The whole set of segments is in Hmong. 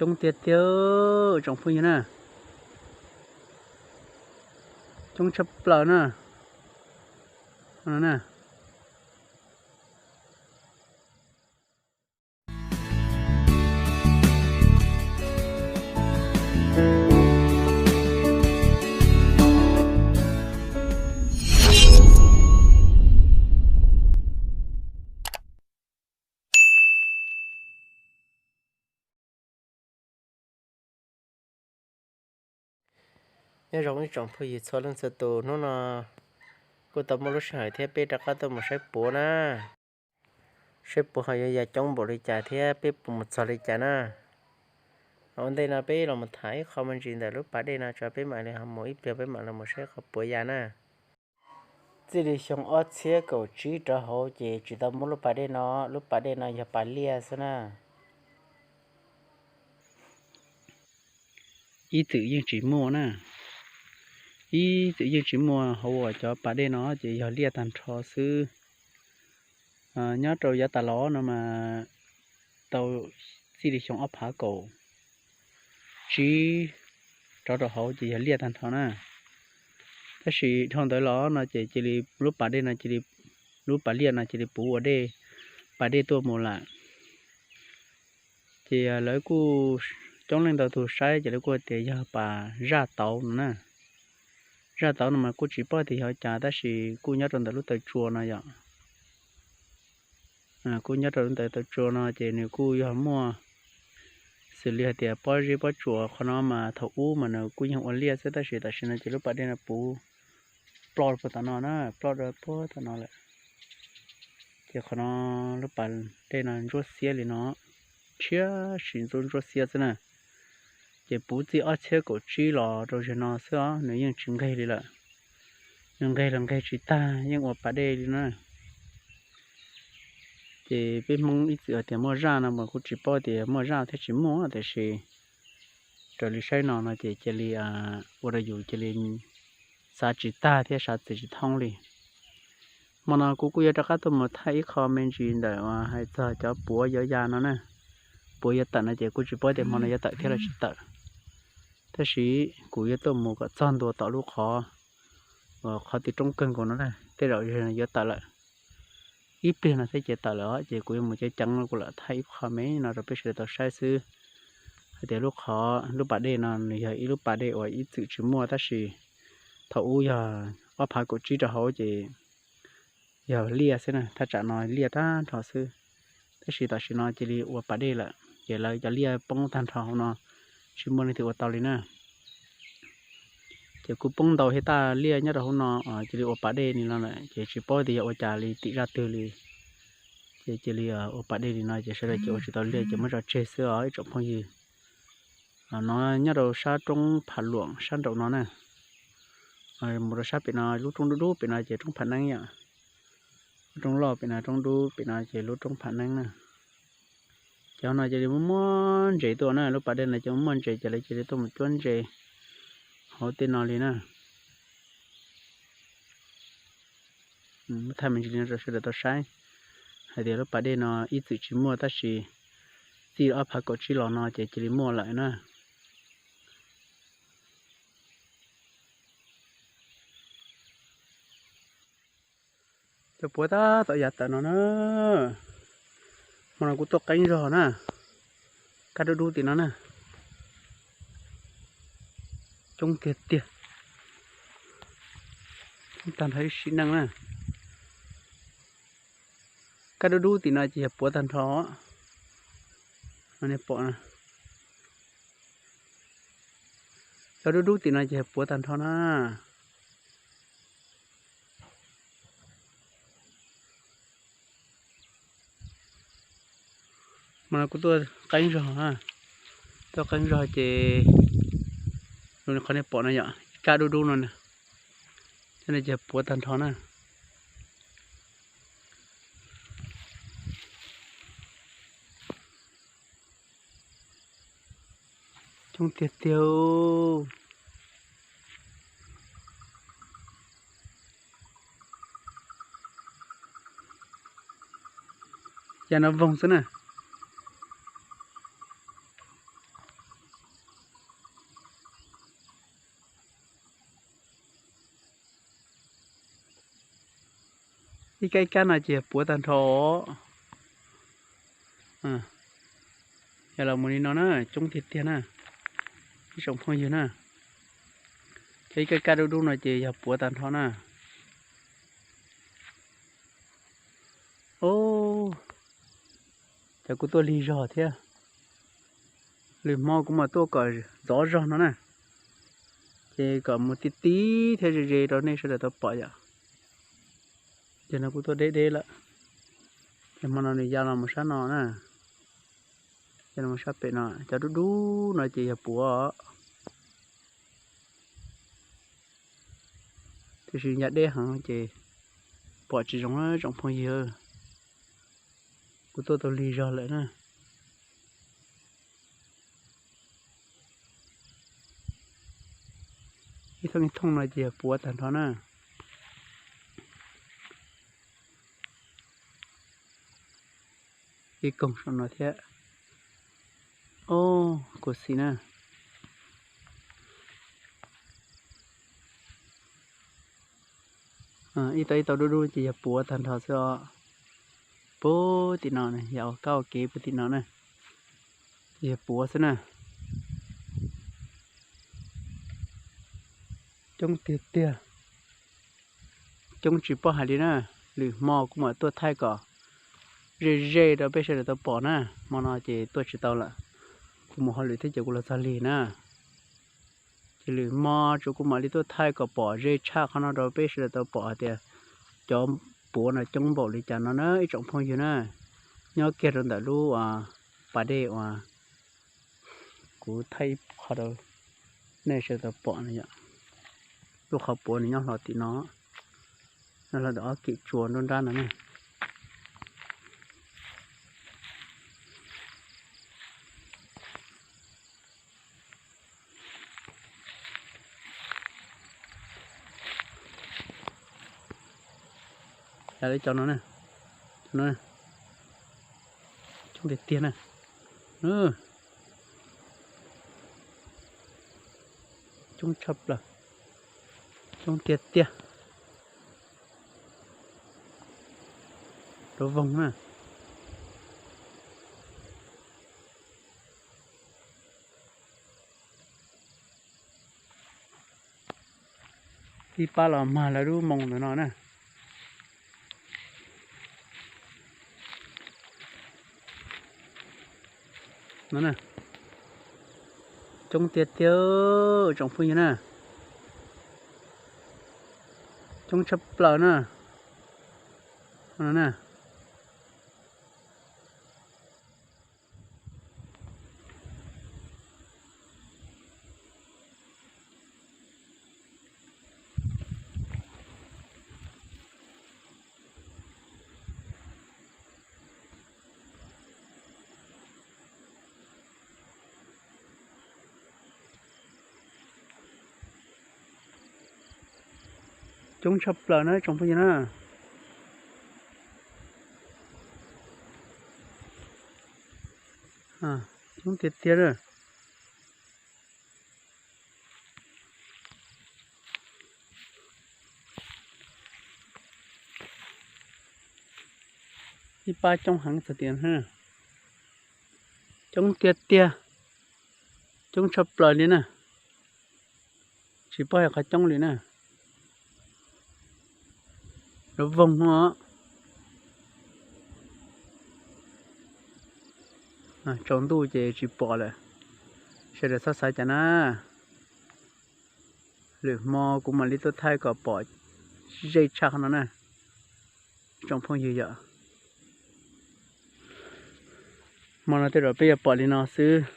Coob tiag tiag tsoom phooj ywg na. Coob tshaj plaws na. Nyob zoo ib tsoom phooj ywg txhua leej txhua tus, hnub no kuj tau muaj lub sij hawm thiab peb rov qab tuaj mus saib puav na. Saib puav ho yuav ya coob npaum li cas thiab peb puas mus txog li cas na. Ua ntej no peb los mus tham ib qho me ntsis ntawm lub pas dej no tso peb mam li ho mus ib pliag peb mam los mus saib qhov puav ya na. Txij li xyoo ob txhiab kaum tsib rov hauv ces tsis tau muaj lub pas dej no, lub pas dej no yog pas liaj xwb na. Ib txwm yeej tsis muaj na, ib txwm yeej tsis muaj hauv uas cov pas dej no ces yog liaj tag nrho xwb. Nyob rau yav tas los no mas tau txij li xyoo ob phav kaum tsib rov rau hauv ces yog liaj tag nrho na. Tab sis dhau ntawd los no ces cia li lub pas dej no, lub pas liaj no cia li puv ua dej, pas dej tuaj mus lawm. Ces lawv kuj coob leej ntau tus saib ces lawv kuj tias yog pas zaj tauv no na. Zaj tauv no mas kuj tsis paub tias yog cas tab sis kuj nyob rau ntawm lub taw tsua no yom. Kuj nyob rau lub ntawm taw tsua no ces nws kuj yog muaj xws li hais tias pob zeb pob tsuas qhov no mas thaum ub mas nws kuj yeej ua liaj xwb tab sis tam sim no ces lub pas dej no puv ploj puag tom no na, ploj rau puag tom no lawm. Ces qhov no lub pas dej no ntsuab xiab li no, tshiab sis ntsuab ntsuab xiab xwb na. Ces puv txij ob txhiab kaum tsib los rau zaum no xwb os, nws yeej tsis nqeg li lawm. Nws nqeg los nqeg tsis tag, yeej ua pas dej li na. Ces peb Hmoob ib txwm hais tias muaj zaj no mas kuj tsis paub tias muaj zaj thiab tsis muaj, tiam sis raws li saib no no ces cia li ua rau yus cia li xav tsis tag thiab xav txwm tsis thoob li. Hmo no kuv kuj yuav rov qab tuaj mus thaij ib qho me ntsis ntawm hais txog cov puav yuav ya no na. Puav yuav tawm no ces kuj tsis paub tias hmo no yuav tawm thiab los tsis tawm. Tab sis kuv yuav tuaj mus kom txog ntua tom lub qhov, qhov twg roob kawg nkaus no na, tej zaum yuav tawm lawm. Ib pliag no thiab ces tawm lawm os, ces kuv yuav mus ceev ceev kuv lam thaij ib qho me no rau peb sawv daws tau saib xwb. Hais tias lub qhov, lub pas dej no nws yog ib lub pas dej uas ib txwm tsis muaj tab sis thaum ub yog ob phav kaum tsib rau hauv ces yog liaj xwb na, thaj tsam no liaj tag nrho xwb. Tab sis tam sim no cia li ua pas dej lawm ces lawv cov liaj poob tag nrho hauv no, tsis muaj leej twg ua tau li na. Ces kuj poob ntau thiab, taj liaj nyob rau hauv no cia li ua pas dej li no lawm ces tsis paub tias yog ua cas li, tim zaj twg li. Ces cia li ua pas dej li no ces sawv daws ces ua tsis tau liaj ces muab tso tseg xwb os ib tsoom phooj ywg. No nyob rau sab roob Pham Luam sab nraum no na. Mus rau sab pem no, lub roob dub dub pem no ces roob Pham Neeb yom. Lub roob loj pem no, roob dub pem no ces lub roob Pham Neeb na. Ces hauv no cia li muaj muaj ntses tuaj na, lub pas dej no ces muaj muaj ntses ces lawv cia li tuaj mus cuab ntses hauv tej no li na. Thaij me ntsis li no rau sawv daws tau saib hais tias lub pas dej no ib txwm tsis muaj tab sis txij ob phav kaum tsib los no ces cia li muaj lawm na. Cov puav tab tom yav tawm no na. Hmo no kuv tuaj qeeb zog na. Kaj dub dub tim no na. Coob tiag tiag. Coob tag nrho ib sim neej na. Kaj dub dub tim no ces yog puav tag nrho. Nej pom, cov dub dub tim no ces yog puav tag nrho na. Hmo no kuv tuaj qeeb zog, tuaj qeeb zog ces zoo li qhov nej pom no yom, ib kab dub dub no, cov no ces puav tag nrho na. Coob tiag tiag. Yam no voog xwb na. Ib kab ib kab no ces yog puav tag nrho os. Yog los mus li no na, coob tiag tiag na, ib tsoom phooj ywg na. Cov ib kab ib kab dub dub no ces yog puav tag nrho na. Os, cov kuj tuaj lig zog thiab. Lwm hmo kuv mam tuaj kom ntxov zog no na, ces kom mus ti ti thiab ze ze rau nej sawv daws tau pom yom. Ces no kuj tuaj deb deb lawm, ces hmo no nws ya los mus sab no na, ya los mus sab pem no. Cov dub dub no ces yog puav. Tiam sis ya deb heev ces pom tsis zoo tsoom phooj ywg. Kuv tuaj tau lig zog lawm na. Ib thooj ib thooj no ces yog puav tag nrho na. Ib koog saum no thiab. Os, kuv xis na. Ib tau ib tau dub dub ces yog puav tag nrho xwb os. Puag tim no, yog ua kab ua kev puag tim no na, ces yog puav xwb na. Coob tiag tiag, coob tsis paub hais li na. Lwm hmo kuv mam tuaj thaij kom ze ze rau peb sawv daws tau pom na. Hmo no ces tuaj tsis tau lawm, kuv mus hauj lwm thiab ces kuv los txog lig na. Ces lwm hmo tsuas kuv mam li tuaj thaij kom pom ze tshaj qhov no rau peb sawv daws tau pom hais tias cov puav no coob npaum li cas no na ib tsoom phooj ywg na. Nyob kiag rau ntawm lub pas dej uas kuv thaij ib qho rau nej sawv daws tau pom no yom. Lub qhov puav nws nyob hlo tim no, nyob hlo ntawm ob kem tsua nruab nrab no na. Yog li cov no, cov no coob tiag tiag na. Coob tshaj plaws, coob tiag tiag. Lub voog na. Ib pab los mag lawv lub moo ntawm no na. No, coob tiag tiag tsoom phooj ywg na. Coob tshaj plaws na. Coob tshaj plaws na tsoom phooj ywg na. Coob tiag tiag na. Ib pab coob heev txog tias, coob tiag tiag, coob tshaj plaws li na. Tsis paub yog qhov coob li na. Lub voog no, tsaus ntuj ces tsis pom lawm. Sawv daws txhob xav cas na. Lwm hmo kuv mam li tuaj thaij kom pom ze tshaj qhov no na tsoom phooj ywg yom. Hmo no tej zaum peb yuav pom li no xwb.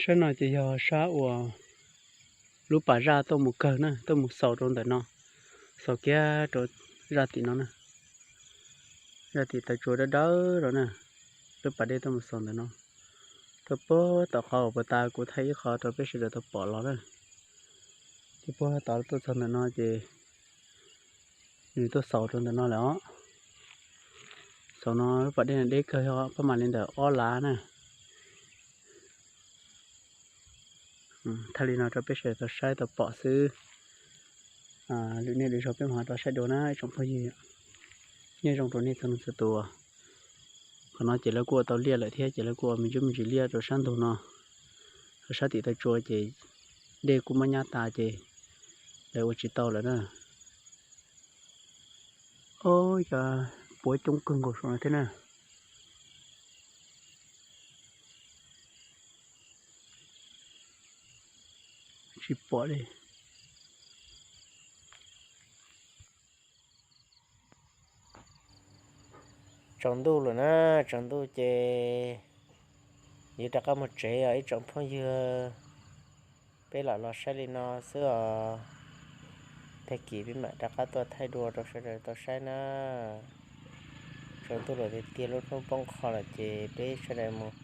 Sab no ces yog sab uas lub pas zaj tuaj mus kawg na, tuaj mus xaus rau ntawm no, xaus kiag rau zaj tim no na. Zaj tim taw tsua dawb dawb rau na, lub pas dej tuaj mus xaus ntawm no. Tuaj puag tom qhov uas puag ta kuv thaij ib qho rau peb sawv daws tau pom los na. Ces puag tom tuaj txog ntawm no ces nws tuaj xaus rau ntawm no lawm os. Xaus no lub pas dej deb kawg, pab mam li ntawm ob lav na. Thaij li no rau peb sawv daws tau saib tau pom xwb. Lwm niaj lwm zaug peb mam rov saib dua na ib tsoom phooj ywg. Nyob zoo rau nej txhua leej txhua tus. Qhov no ces lawv kuj ua tau liaj lawm thiab ces lawv kuj ua me ntsis me ntsis liaj rau sab ntug no. Rau sab tim taw tsua ces dej kuj muab nyab tas ces lawv ua tsis tau lawm na. Ob, cov puav coob kawg nkaus saum no thiab na. Tsis pom li. Tsaus ntuj lawm na, tsaus ntuj ces yuav rov qab mus tsev os ib tsoom phooj ywg. Peb lam los saib li no xwb os. Tag kis peb mam rov qab tuaj thaij dua rau sawv daws tau saib na. Tsaus ntuj lawm tiag tiag, lub hnub poob qho lawm ces peb sawv daws mus,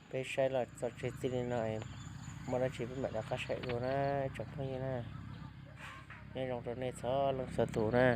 peb saib los txog tseg txij li no, muaj dab tsi peb mam rov qab saib dua na ib tsoom phooj ywg na. Nyob zoo rau nej txhua leej txhua tus na.